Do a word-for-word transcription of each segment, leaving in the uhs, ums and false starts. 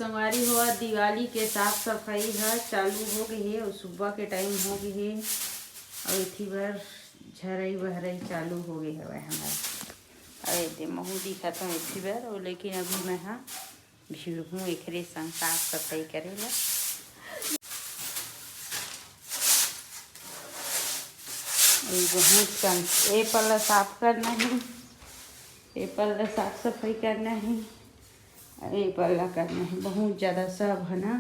संगवारी हो, दिवाली के साफ सफाई ह चालू हो गे हे अउ सुबह के टाइम हो गे हे अउ एथी बर झरई बहरई चालू हो गे हवय हमर। अउ एदे महूं दिखत हंव एथी बर, अउ लेकिन अभी मैं ह भिड़हूं एकरे संग साफ सफाई करे ला। ये बहुत कम, ये पल्ला साफ करना है, ये पल्ला साफ सफाई करना है, ये पल्ला करना है, बहुत ज़्यादा सब है ना,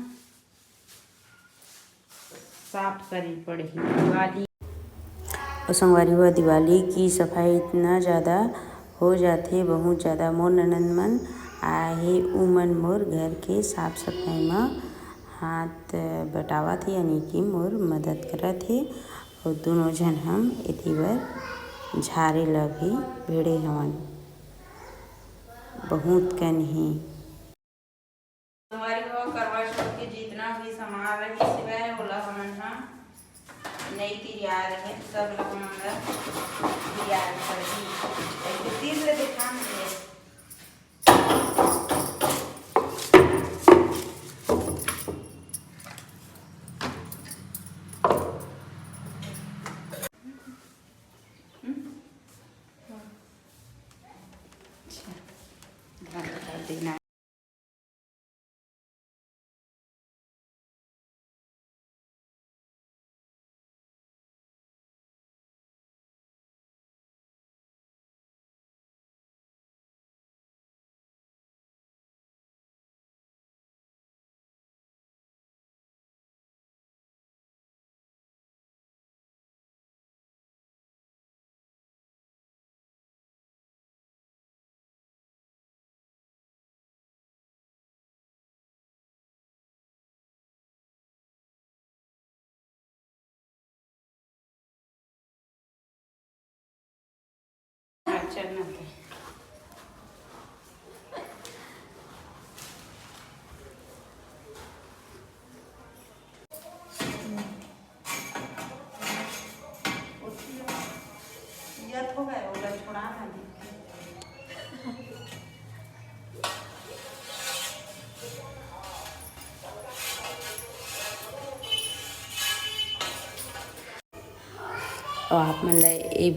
साफ करे पड़ही दिवाली। अउ संगवारी हो, दिवाली की सफाई इतना ज़्यादा हो जाथे, बहुत ज़्यादा। मोर ननद मन आए हे, उमन मोर घर के साफ सफाई म हाथ बटावत हे, यानी कि मोर मदद करत हे। अउ दूनों झन हम एती बर झारे ल भी भिड़े हवन। बहुत कन हे। संगवारी हो, करवा चौथ के जितना भी सामान रहिस हवय, ओला हमन ह नई तिरिया रहे, सब ल हमन ल तिरिया पड़ही। एक तीर ले दिखान दे। अच्छा, बंद कर देना। हाँ, चलना तो। उठिए, यत हो गए, ओला छोड़ा ना दीदी। अउ आप मन ल ए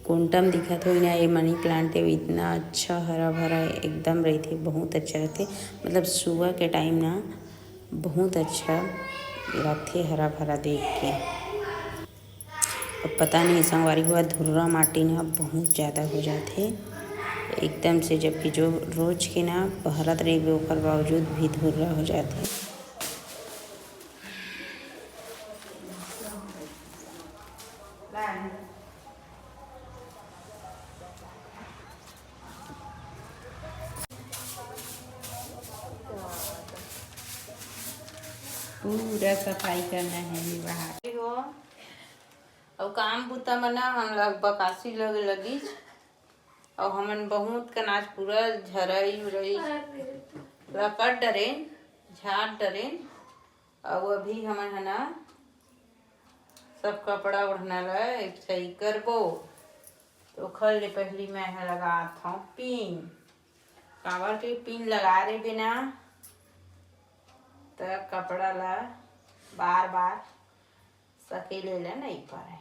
कोंटा म दिखत होही ना, ए मनी प्लांट हे, इतना अच्छा हरा भरा एकदम रहिथे, बहुत अच्छा रहिथे। मतलब सुबह के टाइम ना बहुत अच्छा लगथे हरा भरा देख के। अब पता नहीं संगवारी हो, धुर्रा माटी ना बहुत ज़्यादा हो जाथे एकदम से, जबकि जो रोज के ना बहरत रहिबे ओकर बावजूद भी धुर्रा हो जाथे। पूरा सफाई करना है ये बाहर। हो, अउ काम बुता म ना हमला बकासी लगे लगिस, अउ हमन बहुत कन आज पूरा झरई उरई ला कर डरेन, झाड़ डरेन। अउ अभी हमन ह ना सब कपड़ा ओढ़ना ला एक सही करबो। तो ओखर ले पहिली मैं ह लगात हव पिन, काबर के पिन लगा रे बिना त कपड़ा ला बार बार सकेले ला नइ पड़े।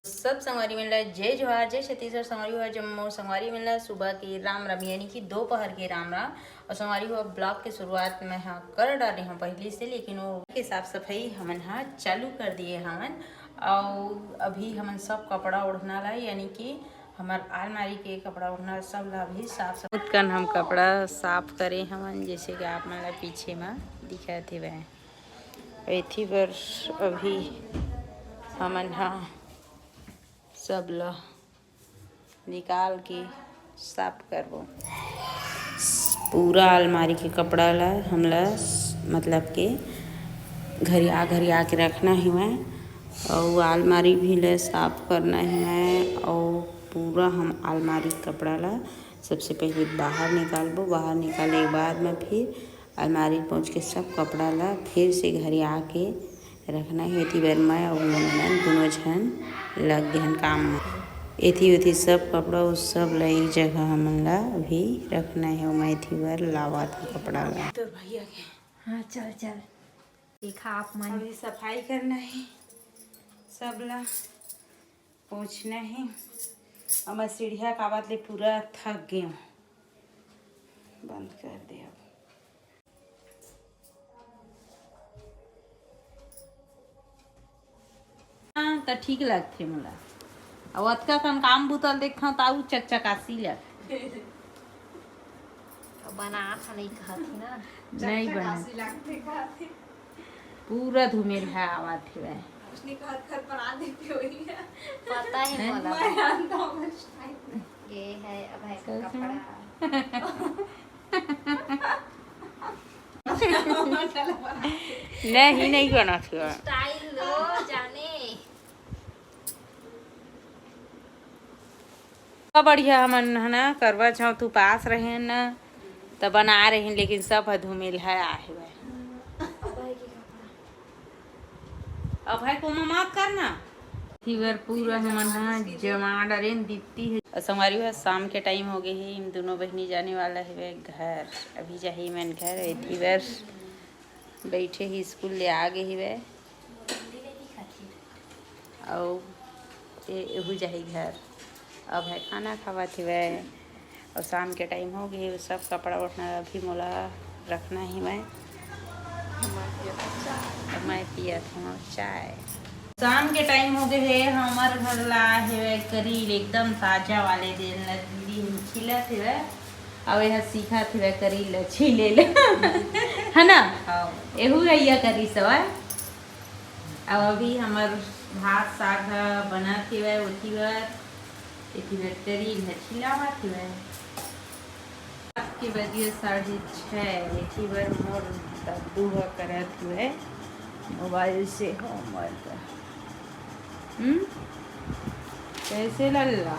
सब संगवारी मन ला जय जोहार, जय छत्तीसगढ़। संगवारी हो, जम्मो संगवारी मन ला सुबह के राम राम, यानी कि दोपहर के राम राम। अउ संगवारी हो, ब्लॉग के शुरुआत मैं ह कर डारे हव पहिली से, लेकिन वो के साफ सफाई हमन ह चालू कर दिए हवन। अउ अभी हमन सब कपड़ा ओढ़ना ला, यानी कि हमर अलमारी के कपड़ा ओढ़ना, सब ला अभी साफ सफाई। बहुत कन हम कपड़ा साफ करे हवन, जैसे कि आप मन ला पीछे म दिखत हेवय। एथी बर अभी हमन ह सब ल निकाल के साफ करबो। पूरा अलमारी के कपड़ा ल हमला, मतलब के घरिया घरिया के रखना हेवय, अउ अलमारी भी ल साफ करना हेवय, अउ पूरा हम अलमारी के कपड़ा ल सबसे पहले बाहर निकालबो। बाहर निकाले के बाद म फिर अलमारी पहुँच के सब कपड़ा ला फिर से घरिया के रखना हे। एती बर मैं अउ मोर ननद दुनों झन लग गे हन काम म। एथी ओथी सब कपड़ा, वो सब ला एक जगह हमन ला अभी रखना हे। ओमा एथी बर लावत हे कपड़ा ला। तोर भैया के। हाँ, चल, चल। देखा आप मन। अभी सफाई करना हे, सब ला पोंछना हे। अब मैं सीढ़िया काबत ले पूरा थक गेंव। बंद कर दे अब। हाँ, त ठीक लगथे मोला। अउ अतका कन काम बुता ल देखथंव, त अउ चकचकासी लगथे। अब बनात ह, नहीं कहत ही ना। नहीं बनात। चकचकासी लगथे, कहत ही। पूरा धुमेल ह आवत हेवय। उसने कहत घर बना देते हुई है। पता ही हैं? मोला। मैं जानता हूँ उस टाइम में। ये है अब है सच में? कपड़ा। नहीं, नहीं बनात हुआ। स्टाइल लो जाने। का बढ़िया हमन ह ना, करवा चौथ उपास रहेन ना, त बना रहेन, लेकिन सब ह धुमेल ह आहे भाई। अब भाई कोमा मत करना। एथी बर पूरा हमन ह जमा डरेन दीप्ति हे। अउ संगवारी हो, शाम के टाइम हो गे हे, इन दोनों बहिनी जाने वाला हेवय घर। अभी जाही मन घर, एथी बर बैठे ही, स्कूल ले आ गे हेवय। अउ ए, एहू जाही घर। अब है खाना खावत हेवय। अउ शाम के टाइम हो गे, सब कपड़ा वपड़ा अभी मोला रखना हेवय। अब मैं पियत हूँ चाय। शाम के टाइम हो गे हे, हमर घर ला हेवय करील एकदम ताजा वाले, जेन ला दीदी छिलत हेवय, अउ एहा सीखत हेवय करील ला छीले ला। है ना? हाँ। एहू भैया करी सवय। अब अभी हमर भात साग ह बनत हेवय, ओथी बर, एथी बर करील ह छिलावत हेवय। रात के बजे साढ़े छः, एथी बर मोर दद्दू ह करत हेवय मोबाइल से homework। हम्म? कैसे लल्ला?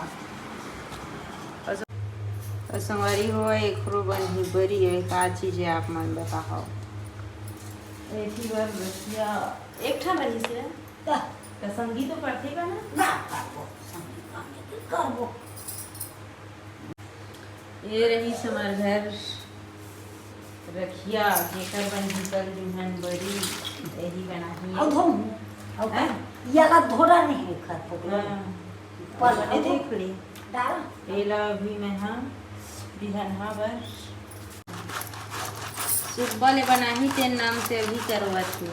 अउ संगवारी हो, एकरो बनही बरी, ये का चीज है, आप मन बताओ। एथी बर रसिया एक ठन रहिस हे। त संगी तो करथे का ना? ना, करबो, संगी काम के करबो। ये रहिस हमर घर रखिया, जेकर बनही कल जुम्हन बरी, एही बनाही। अउ धो, अउ हैं? का? ये ला धोरा नहीं है घर पर। हाँ। पर बने अउ देख ली। डाल। एला अभी मैं हा बिहनहा बर सुब्बा ले बनाही, तेन नाम से अभी करवत हे।